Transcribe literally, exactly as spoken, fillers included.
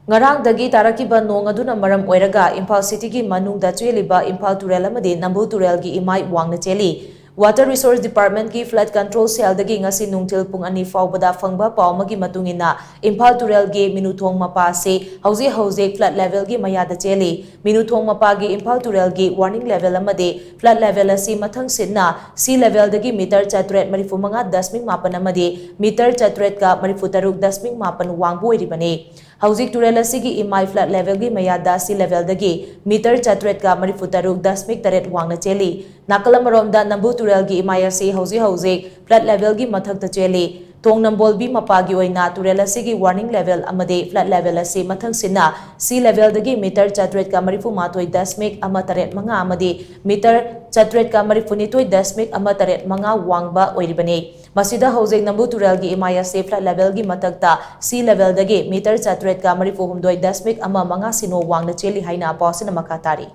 ꯉꯔꯥꯡꯗꯒꯤ ꯇꯥꯔꯛꯈꯤꯕ ꯅꯣꯡ ꯑꯗꯨꯅ ꯃꯔꯝ ꯑꯣꯏꯔꯒ ꯏꯝꯐꯥꯜ ꯁꯤꯇꯤꯒꯤ ꯃꯅꯨꯡꯗ ꯆꯦꯜꯂꯤꯕ ꯏꯝꯐꯥꯜ ꯇꯨꯔꯦꯜ ꯑꯃꯗꯤ ꯅꯝꯕꯨꯜ ꯇꯨꯔꯦꯜꯒꯤ ꯏꯃꯥꯏ ꯋꯥꯡꯅ ꯆꯦꯜꯂꯤ꯫ Water Resource Department ꯀꯤ flood control cell ꯗꯒꯤ ꯉꯁꯤ ꯅꯨꯡꯊꯤꯜ ꯄꯨꯡ ꯑꯅꯤ ꯐꯥꯎꯕꯗ ꯐꯪꯕ ꯄꯥꯎ ꯑꯃꯒꯤ ꯃꯇꯨꯡ ꯏꯟꯅ, ꯏꯝꯐꯥꯜ ꯇꯨꯔꯦꯜꯒꯤ ꯃꯤꯅꯨꯊꯣꯡ ꯃꯄꯥ ꯑꯁꯤ ꯍꯧꯖꯤꯛ ꯍꯧꯖꯤꯛ flood level ꯒꯤ ꯃꯌꯥꯗ ꯆꯦꯜꯂꯤ꯫ ꯃꯤꯅꯨꯊꯣꯡ ꯃꯄꯥꯒꯤ ꯏꯝꯐꯥꯜ ꯇꯨꯔꯦꯜꯒꯤ warning level ꯑꯃꯗꯤ flood level ꯑꯁꯤ ꯃꯊꯪ ꯁꯤꯠꯅ sea level ꯗꯒꯤ meter ꯆꯥꯇ꯭ꯔꯦꯠ ꯃꯔꯤꯐꯨ ꯃꯉꯥ ꯗꯁꯃꯤꯛ ꯃꯥꯄꯟ ꯑꯃꯗꯤ meter ꯆꯥꯇ꯭ꯔꯦꯠꯀ ꯃꯔꯤꯐꯨ ꯇꯔꯨꯛ ꯗꯁꯃꯤꯛ ꯃꯥꯄꯟ ꯋꯥꯡꯕ ꯑꯣꯏꯔꯤꯕꯅꯤ꯫ ꯍꯧꯖꯤꯛ ꯇꯨꯔꯦꯜ ꯑꯁꯤꯒꯤ ꯏꯃꯥꯏ flood level ꯒꯤ ꯃꯌꯥꯗ sea level ꯗꯒꯤ meter ꯆꯥꯇ꯭ꯔꯦꯠꯀ ꯃꯔꯤꯐꯨ ꯇꯔꯨꯛ ꯗꯁꯃꯤꯛ ꯇꯔꯦꯠ ꯋꯥꯡꯅ ꯆꯦꯜꯂꯤ꯫ ꯅꯥꯀꯜ ꯑꯃꯔꯣꯝꯗ ꯅꯝꯕꯨꯜ ꯇꯨꯔꯦꯜꯒꯤ ꯏꯃꯥꯏ ꯑꯁꯤ ꯍꯧꯖꯤꯛ ꯍꯧꯖꯤꯛ flood level ꯒꯤ ꯃꯊꯛꯇ ꯆꯦꯜꯂꯤ꯫ ꯊꯣꯡ ꯅꯝꯕꯣꯜꯕꯤ ꯃꯄꯥꯒꯤ ꯑꯣꯏꯅ ꯇꯨꯔꯦꯜ ꯑꯁꯤꯒꯤ warning level ꯑꯃꯗꯤ flood level ꯑꯁꯤ ꯃꯊꯪ ꯁꯤꯠꯅ sea level ꯗꯒꯤ meter ꯆꯥꯇ꯭ꯔꯦꯠꯀ ꯃꯔꯤꯐꯨ ꯃꯥꯊꯣꯏ ꯗꯁꯃꯤꯛ ꯑꯃ ꯇꯔꯦꯠ ꯃꯉꯥ ꯑꯃꯗꯤ meter ꯆꯥꯇ꯭ꯔꯦꯠꯀ ꯃꯔꯤꯐꯨ ꯅꯤꯊꯣꯏ ꯗꯁꯃꯤꯛ ꯑꯃ ꯇꯔꯦꯠ ꯃꯉꯥ ꯋꯥꯡꯕ ꯑꯣꯏꯔꯤꯕꯅꯤ꯫ ꯃꯁꯤꯗ ꯍꯧꯖꯤꯛ ꯅꯝꯕꯨꯜ ꯇꯨꯔꯦꯜꯒꯤ ꯏꯃꯥꯏ ꯑꯁꯤ flood level ꯒꯤ ꯃꯊꯛꯇ sea level ꯗꯒꯤ meter ꯆꯥꯇ꯭ꯔꯦꯠꯀ ꯃꯔꯤꯐꯨ ꯍꯨꯝꯗꯣꯏ ꯗꯁꯃꯤꯛ ꯑꯃ ꯃꯉꯥ ꯁꯤꯅꯣ ꯋꯥꯡꯅ ꯆꯦꯜꯂꯤ ꯍꯥꯏꯅ ꯄꯥꯎ ꯑꯁꯤꯅ ꯃꯈꯥ ꯇꯥꯔꯤ꯫